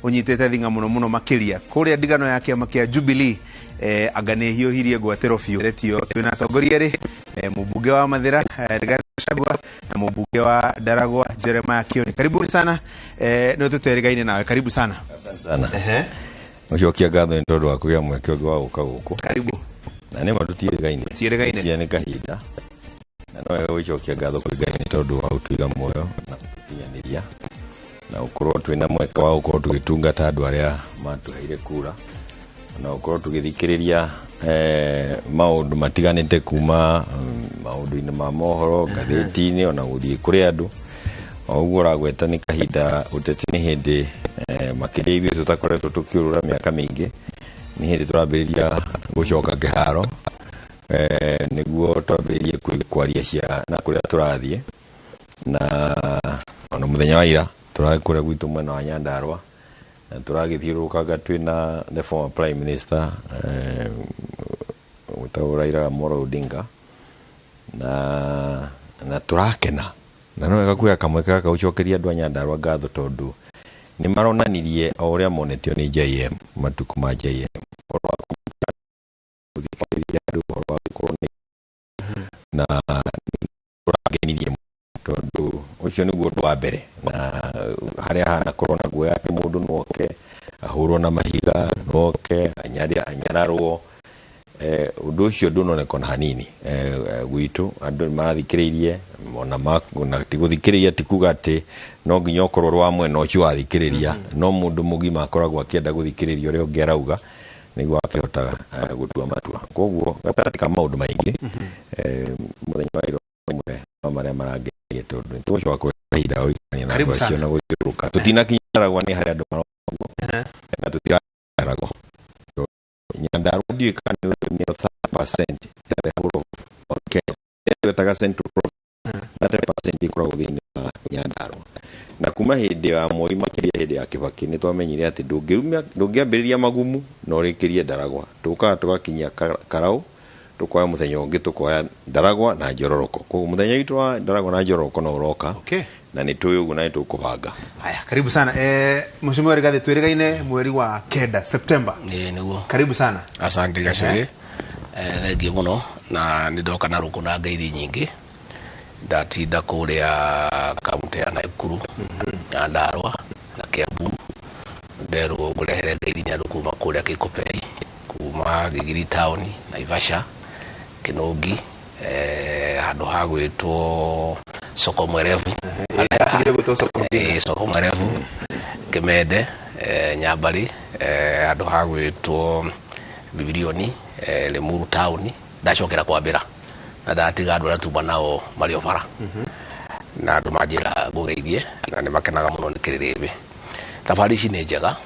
Ũnyitĩte thinga mũno mũno makĩria kũrĩa ndigano ya kĩama kĩa Jubilee. Anga nĩ hiũhirie ngwatĩro biũ retio twĩna atongoria erĩ, mũmbunge wa Mathĩra, Rigathĩ Gachagua, na mũmbunge wa Ndaragwa, Jeremiah Kioni. Karibuni sana. Nĩ tũterĩgaine nawe, karibu sana. Sana. Gũcokia ngatho nĩ tondũ wa kũgĩa mweke ũngĩ wa gũka gũkũ. Karibu. Na nĩ ma tũtiĩrĩgaine. Tũtiĩrĩgaine. Cia nĩ kahinda na no wega gũcokia ngatho kwĩ Ngai nĩ tondũ wa gũtũiga muoyo na gũtũkinyanĩria na gũkorwo twĩna mweke wa gũkorwo tũgĩtungata andũ arĩa matũheire kura na gũkorwo tũgĩthikĩrĩria maũndũ matiganĩte kuma maũndũ-inĩ ma mohoro, ngathĩti-inĩ, ona gũthiĩ kũrĩ andũ. O ũguo ũragweta, nĩ kahinda ũteti nĩ hĩndĩ, makĩria ithuĩ tũtakoretwo tũkĩũrũra mĩaka mĩingĩ, nĩ hĩndĩ tũrambĩrĩria gũcoka kĩharo, nĩguo twambĩrĩrie kwaria cia na kũrĩa tũrathiĩ. Na ona mũthenya wa ira tũrarĩ kũrĩa gwitũ mwena wa Nyandarua na tũragĩthiũrũrũkanga twĩna the former prime minister, wĩtagwo Raila Amolo Odinga, na tũrakena na no wega kuoya kamweke gaka gũcokeria andũ a Nyandarua ngatho tondũ nĩ maronanirie o ũrĩa monetio nĩ JM matukũ ma JM, ũhoro wa gũthikĩrĩria andũ, ũhoro wa gũkorwo nĩ na ũrangenirie mũno tondũ ũcio nĩguo ũndũ wa mbere na harĩa hanakorwo na guoya atĩ mũndũ no oke ahũrwo na mahiga, no oke anyararwo. Ũndũ ũcio ndũnoneka ona hanini gwitũ. Andũ nĩ marathikĩrĩirie ona ti gũthikĩrĩria, ti kuga atĩ no nginya ũkorwo ũrĩ wa mwena ũcio wathikĩrĩria, no mũndũ mũgima akoragwo akĩenda gũthikĩrĩria ũrĩa ũngĩ arauga nĩguo akĩhota gũtua matua. Koguo gatagatĩ ka maũndũ maingĩ, mũthenya wa ira ũmwe wa marĩa marangenirie tondũ nĩ tũgũcoka kũhe kahinda ga gũikarania na Karibu andũ acio sana. na gũthiũrũrũka. Tũtinakinyaragwa nĩ harĩa andũ marogwo na tũtiraragwo Nyandarua, ndiũĩ kana nĩ 30% ya the whole of Kenya twetaga Central Province. 30% ĩkoragwo thĩinĩ wa Nyandarua, na kuma hĩndĩ ya Moi, makĩria hĩndĩ ya Kibaki, nĩ twamenyire atĩ ndũngĩambĩrĩria Magumu na ũrĩkĩrie Ndaragwa. Tũkaga tũgakinyia Karau, tũkoya mũthenya ũngĩ, tũkoya Ndaragwa na Njororoko. Koguo mũthenya witũ wa Ndaragwa na Njororoko no ũroka. Na nĩ tũĩ ũguo na nĩ tũkũbanga. Haya, karibu sana. Mheshimiwa Rigathi, twĩrĩgaine mweri wa kenda, September. Ĩĩ nĩguo. Karibu sana. Asante, Gacũrĩ. Thengiũ mũno na nĩ ndoka na rũkũ na ngeithi nyingĩ. Ndatinda kũrĩa kaunti ya Nakuru, Nyandarua na Kiambu. Nderwo ngũrehere ngeithi nĩ andũ kuma kũrĩa Kikopey, kuma Gigiri town, Naivasha, Kinungi, handũ ha gwĩtwo Soko Mwerevu. Tigire gwĩtwo Soko Mjinga. Soko Mwerevu, Kimende, Nyambari, handũ ha gwĩtwo Bibilioni, Limuru town. Ndacokera kwambĩra na ndatiga andũ arĩa tuma nao marĩ o bara na andũ manjĩra ngũgeithie na nĩ makenaga mũno nĩ kĩrĩrĩmbĩ. Thabarĩ ici nĩ njega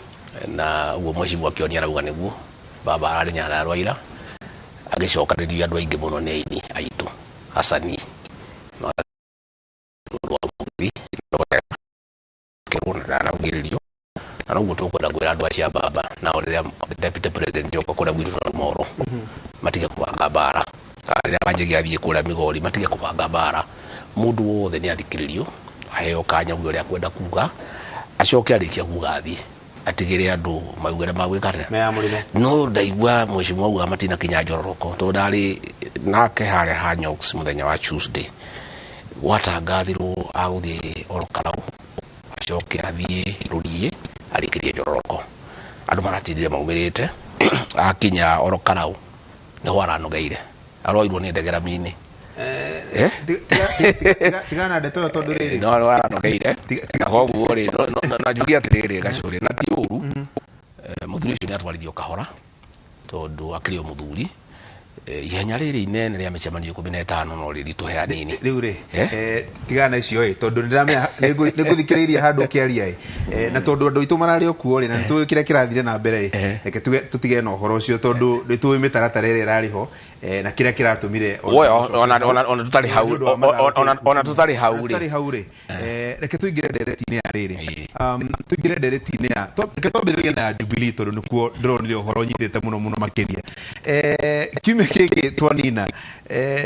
na ũguo mheshimiwa Kĩoni arauga nĩguo baba ararĩ Nyandarua ira agĩcokanĩria andũ aingĩ mũno nĩ aini aitũ acanii ũndũ wa mũgithi kerwo na ndanaugĩrĩrio na noguo tũkwenda kwĩra andũ acio a baba nao rĩrĩa deputy president oka kũrĩa gwitũ na Moro matige kũbanga mbara, kana rĩrĩa Wanjigi athiĩ kũrĩa Migori matige kũbanga mbara. Mũndũ wothe nĩ athikĩrĩrio, aheo kanya uge ũrĩa akwenda kuga, acoke arĩkia kuga athiĩ atigĩre andũ mauge ũrĩa magwĩka atĩa. Meyamũrĩre. No ndaigua mheshimiwa auga matinakinya Njororoko tondũ ndarĩ nake harĩa ha Nyox mũthenya wa Tuesday gwatangathirwo agũthiĩ oro Karau, acoke athiĩ Rũriĩ, arĩkĩrie Njororoko. Andũ maratindire maumĩrĩte. Akinya oro Karau nĩho aranogeire, aroirwo nĩ ndege rami-inĩ. Eh? Tigana na ndeto ĩyo tondũ rĩrĩ No aranogeire. Na koguo rĩ, na njuge atĩrĩrĩ, Gacũrĩ, na ti ũru, mũthuri ũcio nĩ atwarithio kahora tondũ akĩrĩ o mũthuri. Ihenya rĩrĩ inene rĩa mĩcemanio 15 no rĩritũhe hanini. Rĩu rĩ, Eh? Tigana na icio ĩ, tondũ nĩndĩramenya nĩngũthikĩrĩirie handũ ũkĩaria ĩ. Na tondũ andũ aitũ mararĩ o kuo rĩ, na nĩtũĩ kĩrĩa kĩrathire na mbere ĩ, reke tuge tũtige na ũhoro ũcio tondũ nĩtũĩ mĩtaratara ĩrĩa ĩrarĩ ho, na kĩrĩa kĩratũmire Woya, ona tũtarĩ hau, Nĩ ũndũ wa mathaa ona tũtarĩ hau Ona rĩ. tũtarĩ hau rĩ, reke tũingĩre ndereti-inĩ ya rĩrĩ. Ĩĩ. Tũingĩre ndereti-inĩ ya reke twambĩrĩrie na ya Jubilee tondũ nĩkuo ndĩronire ũhoro ũnyitĩte mũno mũno makĩria. Kiumia gĩkĩ twanina,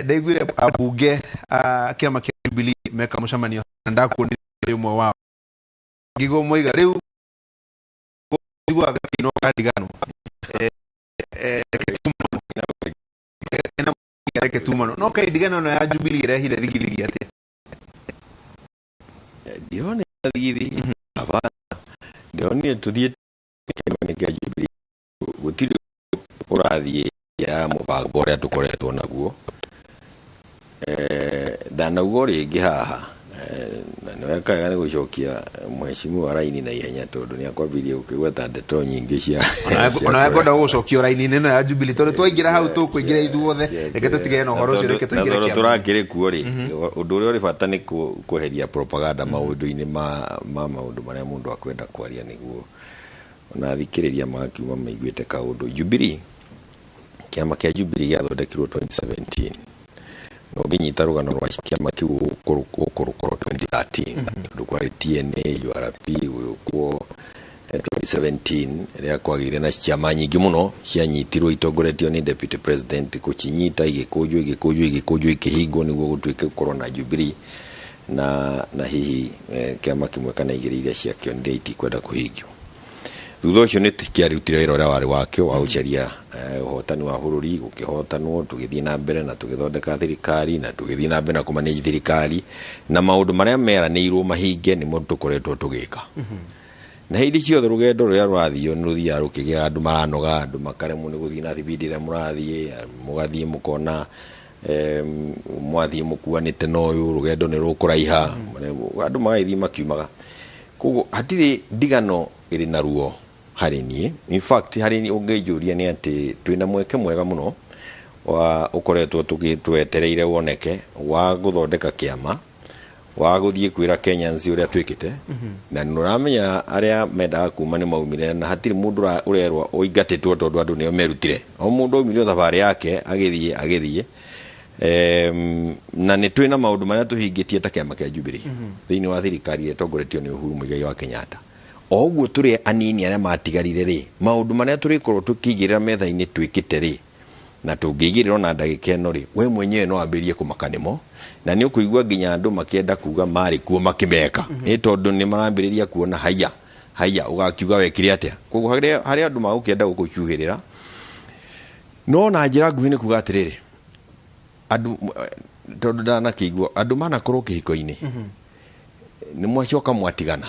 ndaiguire ambunge a kĩama kĩa Jubilee meka mũcemanio na ndakuonire ũmwe wao ngĩigua moiga rĩu Tũiguaga no ndigano reke tumano no kai ndigano no ya Jubilee ĩrehire thigithigi atĩa? Ndirona thigithigi, hapana. Ndĩronire tũthiĩ kĩama kĩa Jubilee gũtirĩ ũrathiĩ ya mũbango ũrĩa tũkoretwo naguo. Ndanauga o rĩngĩ haha, na nĩ wekaga nĩ gũcokia mheshimiwa raini na ihenya tondũ nĩ akwambĩrĩria gũkĩgweta ndeto nyingĩ cia Ona ngwenda gũgũcokia raini-inĩ ĩno ya Jubilee tondũ twaingĩra hau tũkũingĩra ithuothe. Reke tũtigane na ũhoro ũcio, reke tũingĩre kĩama. Tũrakĩrĩ kuo rĩ, ũndũ ũrĩa ũrĩ bata nĩ kweheria propaganda maũndũ-inĩ ma maũndũ marĩa mũndũ akwenda kwaria nĩguo ona athikĩrĩria magakiuma maiguĩte kaũndũ. Jubilee, kĩama kĩa Jubilee gĩathondekirwo 2017 na ũngĩnyita rũgano rwa kĩama kĩu gũkũrũkorwo 2013 tondũ kwarĩ TNA, URP gũgĩũkwo 2017 rĩrĩa kwagĩire na ciama nyingĩ mũno cianyitirwo itongoretio nĩ deputy president gũcinyita igĩkũnjwo igĩkũnjwo igĩkũnjwo ikĩhingwo nĩguo gũtuĩke gũkorwo na Jubilee na hihi kĩama kĩmwe kana igĩrĩ iria ciakĩonire itikwenda kũhingio. Thutha ũcio nĩ kĩarutire wĩra ũrĩa warĩ wakĩo wa gũcaria ũhotani wa bũrũri, gũkĩhotanwo, tũgĩthiĩ na mbere na tũgĩthondeka thirikari na tũgĩthiĩ na mbere na kũmanage thirikari na maũndũ marĩa meranĩirwo mahinge nĩmo tũkoretwo tũgĩka. Na hĩndĩ ciothe rũgendo rũrĩa rũrathiio nĩ rũthiaga rũkĩgĩa andũ maranoga, andũ makaremwo nĩ gũthiĩ na thibindi ĩrĩa mũrathiĩ, mũgathiĩ mũkona mwathiĩ mũkuanĩte na ũyũ, rũgendo nĩ rũkũraiha, andũ magagĩthiĩ makiumaga. Koguo hatirĩ ndigano ĩrĩ na ruo harĩ niĩ. In fact harĩ niĩ ũngĩnjũria nĩ atĩ twĩna mweke mwega mũno wa ũkoretwo twetereire woneke wa gũthondeka kĩama wa gũthiĩ kwĩra Kenyans ũrĩa twĩkĩte, na nĩ ũramenya arĩa mendaga kuma nĩ maumire na hatirĩ mũndũ ũrerwo ũingatĩtwo tondũ andũ nĩo merutire. O mũndũ aumire thabarĩ yake agĩthiĩ agĩthiĩ. Na nĩ twĩna maũndũ marĩa tũhingĩtie ta kĩama kĩa Jubilee thĩinĩ wa thirikari ĩrĩa ĩtongoretio nĩ Uhuru Muigai wa Kenyatta. O ũguo tũrĩ anini arĩa matigarire rĩ, maũndũ marĩa tũrĩkorwo tũkĩigĩrĩra metha-inĩ twĩkĩte rĩ, na tũngĩigĩrĩra ona ndagĩka ĩno rĩ, we mwenyewe no ambĩrĩrie kũmaka nĩmo, na nĩ ũkũigua nginya andũ makĩenda kuga marĩ kuo makĩmeka, nĩ tondũ nĩ marambĩrĩria kuona haiya haiya ũgakiuga wekire atĩa. Koguo harĩ andũ magũkĩenda gũkũcuhĩrĩra, no na njĩra nguhĩ nĩ kuga atĩrĩrĩ, andũ tondũ ndanakĩigua andũ manakorwo kĩhiko-inĩ nĩ mwacoka mwatigana,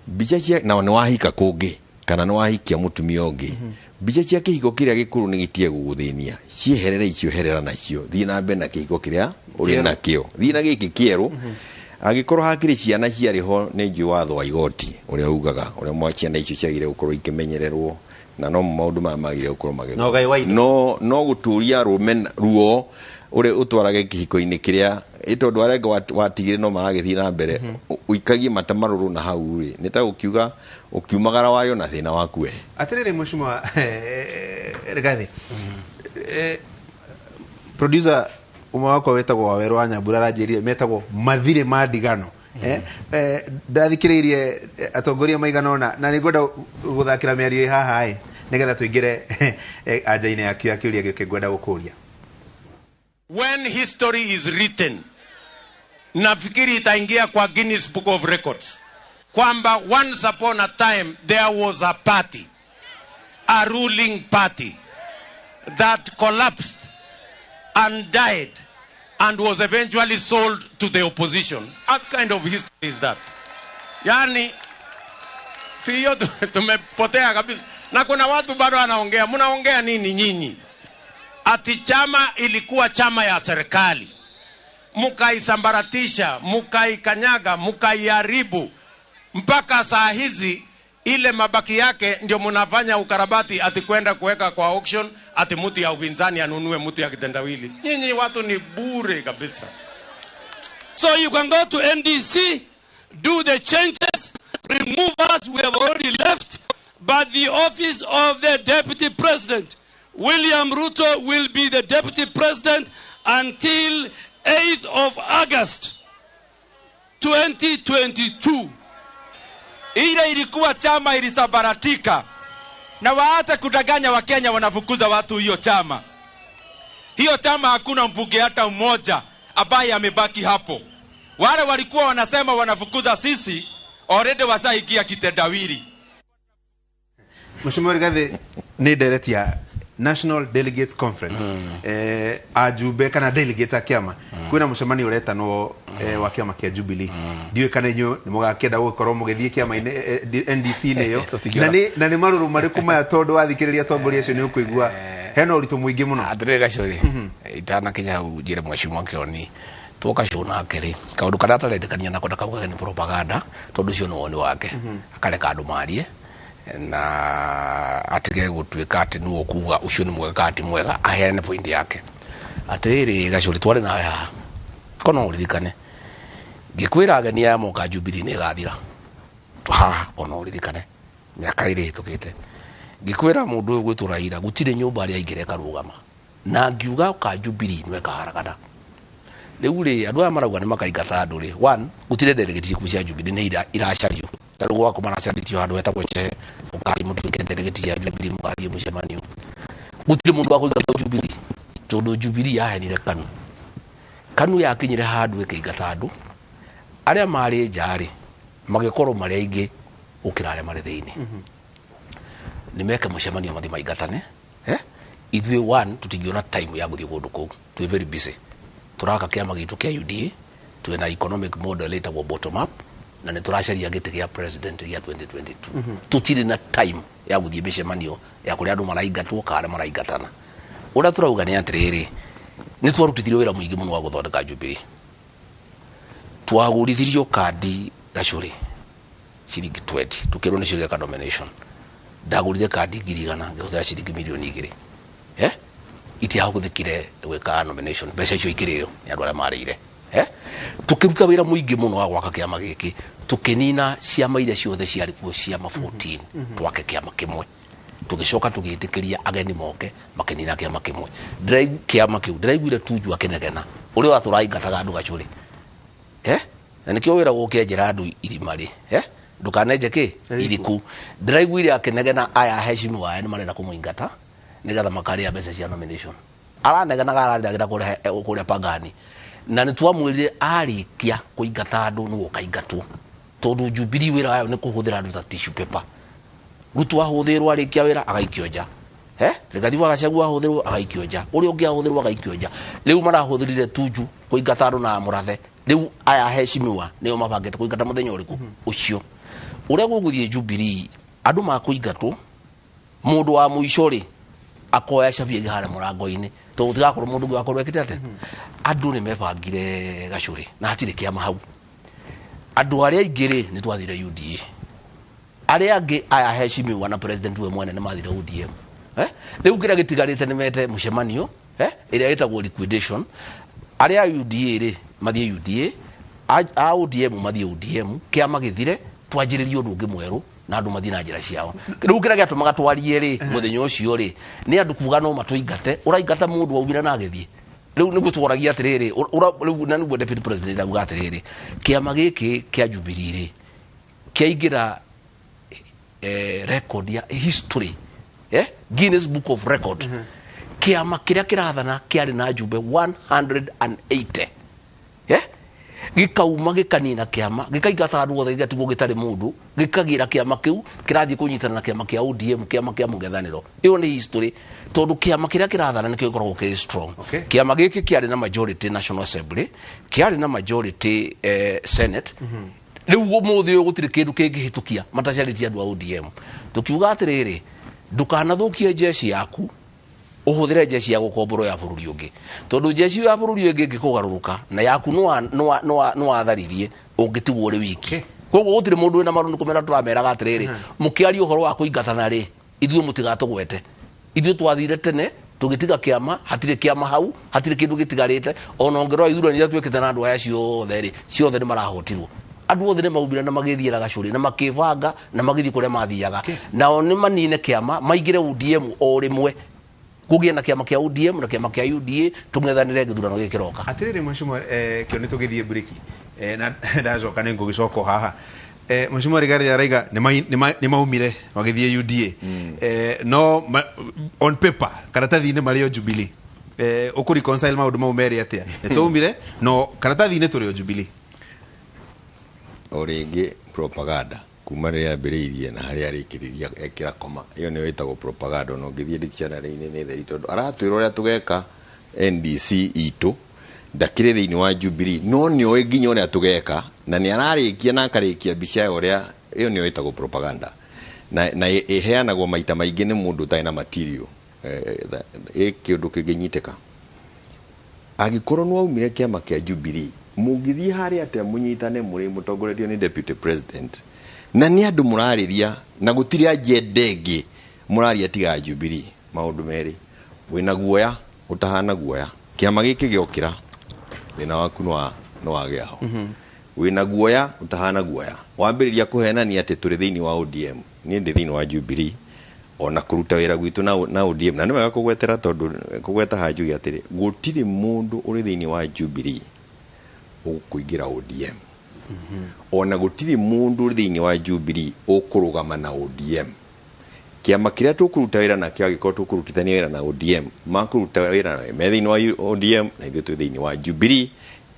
mbica cia na nĩ wahika kũngĩ kana nĩ wahikia mũtumia ũngĩ, mbica cia kĩhiko kĩrĩa gĩkũrũ nĩ gĩtige gũgũthĩnia, cieherere icio herera nacio, thiĩ na mbere na kĩhiko kĩrĩa ũrĩ nakĩo, thiĩ na gĩkĩ kĩerũ. Angĩkorwo hakĩrĩ ciana ciarĩ ho nĩ njũĩ watho wa igoti ũrĩa ugaga ũrĩa mwa ciana icio ciagĩrĩire gũkorwo ikĩmenyererwo, na no maũndũ maya magĩrĩire gũkorwo magĩthwo. No gũtũria ruo ũrĩa ũtwarage kĩhiko-inĩ kĩrĩa tondũ arĩa angĩ watigire no maragĩthiĩ na mbere, ũikagie mata marũrũ na hau rĩ, nĩ ta ũkiuga ũkiumagara wayo na thĩna waku we. Atĩrĩrĩ mheshimiwa Rigathi, producer ũmwe wakwa wĩtagwo Wawerũ wa Nyambura aranjĩrire metagwo mathirĩ ma ndigano. Ndathikĩrĩirie atongoria maigana ũna na nĩngwenda gũthakĩra mĩario ĩ haha ĩ nĩgetha tũingĩre anja-inĩ yakĩo ya kĩũria gĩkĩ ngwenda gũkũria. When history is written, nafikiri itaingia kwa Guinness Book of Records kwamba once upon a time there was a party, a ruling party that collapsed and died and was eventually sold to the opposition. What kind of history is that? Yani, si hiyo tumepotea kabisa. Na kuna watu bado wanaongea. Mnaongea nini nyinyi? Ati chama ilikuwa chama ya serikali, mukaisambaratisha, mukaikanyaga, mukaiharibu mpaka saa hizi ile mabaki yake ndio mnafanya ukarabati ati kwenda kuweka kwa auction ati mtu ya upinzani anunue mtu ya kitendawili. Nyinyi watu ni bure kabisa. So you can go to NDC, do the changes, remove us, we have already left, but the office of the deputy president, William Ruto, will be the deputy president until 8th of August 2022. Ile ilikuwa chama ilisambaratika, na waache kudanganya Wakenya wanafukuza watu hiyo chama. Hiyo chama hakuna mbunge hata mmoja ambaye amebaki hapo. Wale walikuwa wanasema wanafukuza sisi already washaingia kitendawili. Mheshimiwa Rigathi, nĩ ndereti ya National Delegates Conference, ajumbe kana delegate a kĩama, kwĩna mũcemanio ũretanwo wa kĩama kĩa Jubilee. Ndiũĩ kana inyuĩ nĩ mũgakĩenda gũkorwo mũgĩthiĩ kĩama-inĩ NDC-inĩ ĩyo. Tũtingĩona. Na nĩ marũrũ marĩkũ maya, tondũ wathikĩrĩria atongoria acio nĩ ũkũigua hena ũritũ mũingĩ mũno? Atĩrĩrĩ Gacũrĩ, itanakinya hau njĩre mheshimiwa Kĩoni twoka cũ nake rĩ, kaũndũ karĩa atarendekania nako ndakaugaga nĩ propaganda, tondũ ũcio nĩ woni wake. Akareka andũ marie na atige gũtuĩka atĩ nĩwe ũkuga ũcio nĩ mwega kana ti mwega, aheane point yake. Atĩrĩrĩ Gacũrĩ, twarĩ nawe haha kono ũririkane ngĩkwĩra ageni aya moka Jubilee nĩ ĩgathira haha, ona ũririkane mĩaka ĩrĩ ĩhĩtũkĩte ngĩkwĩra mũndũ ũyũ gwĩtwo Raila gũtirĩ nyũmba arĩa aingĩra ĩkarũgama, na ngiuga ka Jubilee nĩwe ĩkaharagana. Rĩu rĩ, andũ aya marauga nĩ makaingata andũ rĩ, one, gũtirĩ delegate ikuũ cia Jubilee nĩ iracario. Ta rĩu gwakwa maracarĩtio handũ hetagwo Chehe, mũkathi mũtuĩke delegate cia Jubilee, mũgathiĩ mũcemanio. Gũtirĩ mũndũ wa kũingatwo Jubilee, tondũ Jubilee yahenire KANU. KANU yakinyire handũ ĩkĩingata andũ arĩa marĩ nja rĩ, magĩkorwo marĩ aingĩ gũkĩra arĩa marĩ thĩinĩ. Nĩ meke mũcemanio mathiĩ maingatane, eh? Ithuĩ one, tũtingĩona time ya gũthiĩ kũndũ kũu, twĩ very busy tũraka kĩama gitũ kĩa UDA, twĩna economic model ĩtagwo bottom up, na nĩ tũracaria gĩtĩ gĩa president gĩa 2022. Tũtirĩ na time ya gũthiĩ mĩcemanio ya kũrĩa andũ maraingatwo kana arĩa maraingatana. Ũrĩa tũrauga nĩ atĩrĩrĩ, nĩ twarutithirio wĩra mũingĩ mũno wa gũthondeka Jubilee. Twagũrithirio kandi Gacũrĩ ciringi 20, tukĩrwo nĩcio gĩaka nomination. Ndagũrire kandi 100,000 ngĩhũthĩra ciringi 2 mirioni, eh? Itiahũthĩkire gwĩka nomination, mbeca icio ikĩrĩo nĩ andũ arĩa marĩire, eh? Tukĩruta wĩra mũingĩ mũno wa gwaka kĩama gĩkĩ, tũkĩnina ciama iria ciothe ciarĩ kuo, ciama 14, twake kĩama kĩmwe. Tũgĩcoka tũgĩtĩkĩria ageni moke makĩnina kĩama kĩmwe. Kĩama kĩu ndĩraiguire Tuju akĩnegena ũrĩa watũraingataga andũ Gacũrĩ, eh? Na nĩkĩo wĩra gũkĩenjera andũ irima rĩ, eh? Ndũkanenje kĩ iriku. Ndĩraiguire akĩnegena aya heshimiwa aya nĩ marenda kũmũingata nĩgetha makarĩa mbeca cia nomination. Aranegenaga ararĩragĩra kũrĩa kũrĩa Pangani, na nĩ twamwĩrire arĩkia kũingata andũ nĩwe ũkaingatwo, tondũ Jubilee wĩra wayo nĩ kũhũthĩra andũ ta tissue paper. Ruto ahũthĩrwo, arĩkia wĩra agaikio nja, eh? Rigathi wa Gachagua ahũthĩrwo, agaikio nja, ũrĩa ũngĩ ahũthĩrwo, agaikio nja. Rĩu marahũthĩrire Tuju kũingata andũ na Mũrathe. Rĩu aya heshimiwa nĩo mabangĩte kũingata mũthenya ũrĩkũ ũcio. Ũrĩa gũgũthiĩ Jubilee, andũ makũingatwo, mũndũ wa mũico rĩ akoya cabi ĩngĩ harĩa mũrango-inĩ, tondũ gũtigakorwo mũndũ ũngĩ wakorwo ekĩte atĩa. Andũ nĩ mebangire Gacũrĩ na hatirĩ kĩama hau. Andũ arĩa aingĩ rĩ, nĩ twathire UDA. Arĩa angĩ aya heshimiwa na president we mwene nĩ mathire ODM, eh? Rĩu kĩrĩa gĩtigarĩte nĩ mete mũcemanio, eh? Ĩrĩa ĩtagwo liquidation. Arĩa a UDA rĩ mathiĩ UDA, a ODM mathiĩ ODM, kĩama gĩthire, twanjĩrĩrie ũndũ ũngĩ mwerũ na andũ mathiĩ na njĩra ciao. Rĩu kĩrĩa gĩatũmaga twarie rĩ mũthenya ũcio rĩ, nĩ andũ kuga no matũingate. Ũraingata mũndũ waumire na agĩthiĩ. Rĩu nĩguo tworagia atĩrĩrĩ, rĩu na nĩguo deputy president auga atĩrĩrĩ, kĩama gĩkĩ kĩa Jubilee rĩ kĩaingĩra record ya history, Guinness Book of Record, kĩama kĩrĩa kĩrathana kĩarĩ na njumbe 180, gĩkauma gĩkanina kĩama, gĩkaingata andũ othe, gĩgatigwo gĩtarĩ mũndũ, gĩkagĩra kĩama kĩu kĩrathiĩ kũnyitana na kĩama kĩa ODM, kĩama kĩa mũng'ethanĩro. Ĩyo nĩ history, tondũ kĩama kĩrĩa kĩrathana nĩkĩo gĩkoragwo kĩrĩ strong. Kĩama gĩkĩ kĩarĩ na majority National Assembly, kĩarĩ na majority Senate. Rĩu ũmũthĩ ũyũ gũtirĩ kĩndũ kĩngĩhĩtũkia matacarĩtie andũ a ODM. Tũkiuga atĩrĩrĩ, ndũkanathũkie jeshi yaku ũhũthĩre jeshi ya gũkomborwo ya bũrũri ũngĩ, tondũ jeshi ĩyo ya bũrũri ũngĩ ĩngĩkũgarũrũka na yaku nĩwatharirie, ũngĩtigwo ũrĩ wiki. Koguo gũtirĩ mũndũ wĩna marũnũ kũmera. Tũrameraga atĩrĩrĩ, mũkĩaria ũhoro wa kũingatana rĩ, ithuĩ mũtigatũgwete. Ithuĩ twathire tene tũgĩtiga kĩama, hatirĩ kĩama hau, hatirĩ kĩndũ gĩtigarĩte. Ona ũngĩrora ithurano iria twĩkĩte na andũ aya ciothe rĩ, ciothe nĩ marahotirwo. Andũ othe nĩ maumire na magĩthiĩra Gacũrĩ na makĩbanga na magĩthiĩ kũrĩa mathiaga. Nao nĩ manine kĩama maingĩre ODM o rĩmwe, kũgĩe na kĩama kĩa ODM na kĩama kĩa UDA, tũng'ethanĩre gĩthurano gĩkĩ kĩroka. Atirĩrĩ mheshimiwa, kĩo nĩ tũgĩthiĩ break, na ndacoka nĩ ngũgĩcoka o haha. Mheshimiwa Rigathi araiga nĩ maumire magĩthiĩ UDA, no on paper karatathi-inĩ marĩ o Jubilee. Ũkũ reconcile maũndũ mau merĩ atĩa? Nĩ twaumire no karatathi-inĩ tũrĩ o Jubilee. O rĩngĩ propaganda. Kuma rĩrĩa ambĩrĩirie na harĩa arĩkĩrĩria ekĩra koma, ĩyo nĩyo ĩtagwo propaganda. Ona ũngĩthiĩ dictionary-inĩ nĩ theri, tondũ aratwĩra ũrĩa tũgeka NDC itũ. Ndakĩrĩ thĩinĩ wa Jubilee, no nĩoĩ nginya ũrĩa tũgeka, na nĩ ararĩkia na akarĩkia mbica ya ũrĩa. Ĩyo nĩyo ĩtagwo propaganda, na ĩheanagwo maita maingĩ nĩ mũndũ ũtarĩ na material. Ĩ kĩũndũ kĩngĩnyitĩka, angĩkorwo nĩ waumire kĩama kĩa Jubilee, mũngĩthiĩ harĩa atĩa mũnyitane mũrĩ mũtongoretio nĩ deputy president, na nĩ andũ mũrarĩria na gũtirĩ agenda ĩngĩ mũraria tiga ya Jubilee? Maũndũ merĩ, wĩna guoya ũtahana guoya. Kĩama gĩkĩ gĩokĩra, thĩna waku nĩ wagĩa ho. Wĩna guoya ũtahana guoya, wambĩrĩria kũhenania atĩ tũrĩ thĩinĩ wa ODM. Niĩ ndĩ thĩinĩ wa Jubilee, ona kũruta wĩra gwitũ na ODM. Na nĩ wega kũgwetera, tondũ kũgweta haha njuge atĩrĩ, gũtirĩ mũndũ ũrĩ thĩinĩ wa Jubilee ũkũingĩra ODM, ona gũtirĩ mũndũ ũrĩ thĩinĩ wa Jubilee ũkũrũgama na ODM. Kĩama kĩrĩa tũkũruta wĩra nakĩo, angĩkorwo tũkũrutithania wĩra na ODM, makũruta wĩra na me thĩinĩ wa ODM, na ithuĩ twĩ thĩinĩ wa Jubilee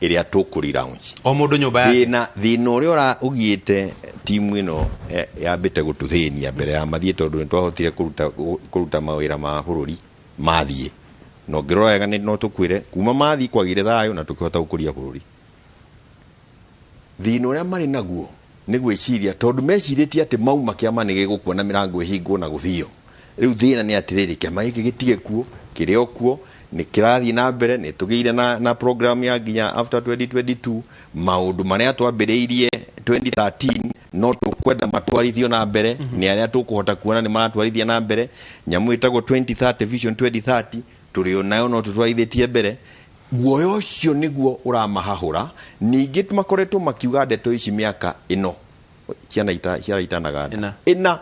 ĩrĩa tũkũri launch. O mũndũ nyũmba yake. Thĩna ũrĩa ũgiĩte timu ĩno yambĩte gũtũthĩnia mbere ya mathiĩ, tondũ nĩ twahotire kũruta mawĩra ma bũrũri mathiĩ, na ũngĩrora wega nĩ no tũkwĩre kuma mathiĩ kwagĩire thayũ na tũkĩhota gũkũria bũrũri. Thĩna ũrĩa marĩ naguo nĩ gwĩciria, tondũ mecirĩtie atĩ mauma kĩama nĩ gĩgũkua na mĩrango ĩhingwo na gũthio. Rĩu thĩna nĩ atĩrĩrĩ, kĩama gĩkĩ gĩtige kuo, kĩrĩ o kuo, nĩ kĩrathiĩ na mbere, nĩ tũgĩire na program ya nginya after 2022. Maũndũ marĩa twambĩrĩirie 2013 no tũkwenda matwarithio na mbere nĩ arĩa tũkũhota kuona nĩ maratwarithia na mbere. Nyamũ ĩtagwo 2030 vision, 2030 tũrĩ o nayo, no tũtwarithĩtie mbere. Guoya ũcio nĩguo ũramahahũra. Ningĩ makoretwo makiuga ndeto ici mĩaka ĩno ciana ciara itanaganda. Ĩna. Ĩna.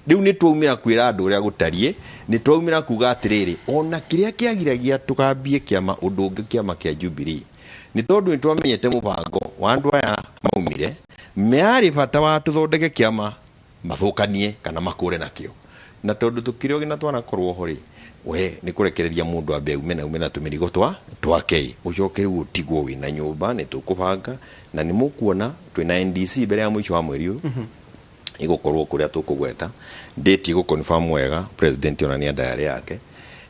Rĩu nĩ twaumĩra kwĩra andũ ũrĩa gũtariĩ, nĩ twaumĩra kuga atĩrĩrĩ, ona kĩrĩa kĩagiragia tũgambie kĩama ũndũ ũngĩ, kĩama kĩa Jubilee, nĩ tondũ nĩ twamenyete mũbango wa andũ aya maumire, mearĩ bata wa tũthondeke kĩama mathũkanie kana makũre nakĩo. Na tondũ tũkĩrĩ ogĩ na twanakorwo ho rĩ, we nĩ kũrekereria mũndũ ambe aume na aume na tũmĩrigo twake, ũcoke rĩu ũtigwo wĩna nyũmba. Nĩ tũkũbanga na nĩ mũkuona twĩna NDC mbere ya mũico wa mweri ũyũ ĩgũkorwo kũrĩa tũkũgweta date, ĩgũ-confirm wega president ona nĩ diary yake,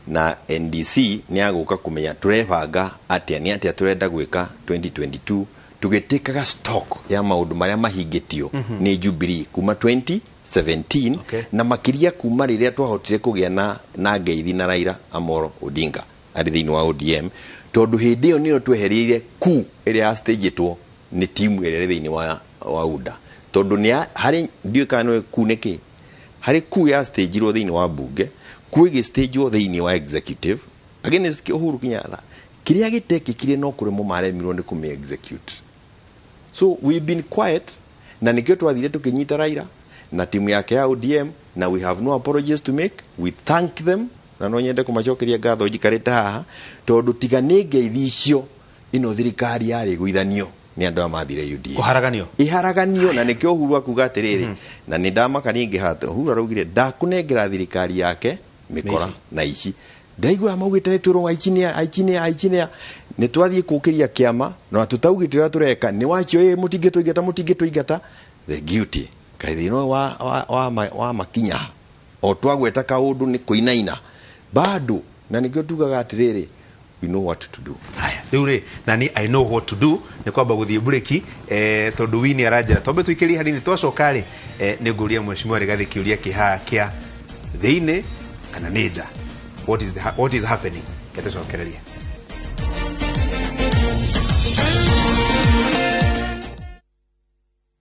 na NDC nĩ agũka kũmenya tũrebanga atĩa, nĩ atĩa tũrenda gwĩka 2022, tũgĩtĩkaga stock ya maũndũ marĩa mahingĩtio nĩ Jubilee kuma 2017, na makĩria kuma rĩrĩa twahotire kũgĩa na ngeithi na Raila Amolo Odinga arĩ thĩinĩ wa ODM, tondũ hĩndĩ ĩyo nĩyo twehereire ku ĩrĩa yastagĩtwo nĩ timu ĩrĩa ĩrĩ thĩinĩ wa UDA, tondũ nĩ harĩ ndiũĩ kana nĩ ku nĩkĩ harĩ ku yastagirwo thĩinĩ wa bunge, ku ĩgĩstagwo thĩinĩ wa executive against Uhuru Kenyatta. Kĩrĩa gĩtekĩkire no kũremwo maremirwo nĩ kũmĩ execute. So we've been quiet, na nĩkĩo twathire tũkĩnyita Raila na timu yake ya ODM, na we have no apologies to make. We thank them, na no nyende kũmacokeria ngatho njikarĩte haha, tondũ tiga nĩ ngeithi icio, ĩno thirikari yarĩ gũithanio nĩ andũ aya mathire UDA. Kũharaganio. Iharaganio. Na nĩkĩo Uhuru akuga atĩrĩrĩ, na nĩ ndamaka ningĩ hata Uhuru araugire ndakũnengera thirikari yake mĩkora na ici ndaigua maugĩte nĩ twĩrwo aici nĩa, aici nĩa, aici nĩa. Nĩ twathiĩ kũkĩria kĩama na tũtaugĩte ũrĩa tũreka nĩ wacio ĩ mũtingĩtũingata, mũtingĩtũingata. The guilty kaĩ thĩna ũyũ wa makinya o twagweta kaũndũ nĩ kũinaina bado, na nĩkĩo tugaga atĩrĩrĩ, we know what to do. Haya, rĩu rĩ, na ni I know what to do nĩ kwamba gũthiĩ break, tondũ wini aranjĩra twambe tũikĩrie hanini. Twacoka rĩ, nĩ ngũria mheshimiwa Rigathĩ kĩũria kĩ haha kĩa thĩinĩ kana nĩ nja, what is happening. Ketũcokereria.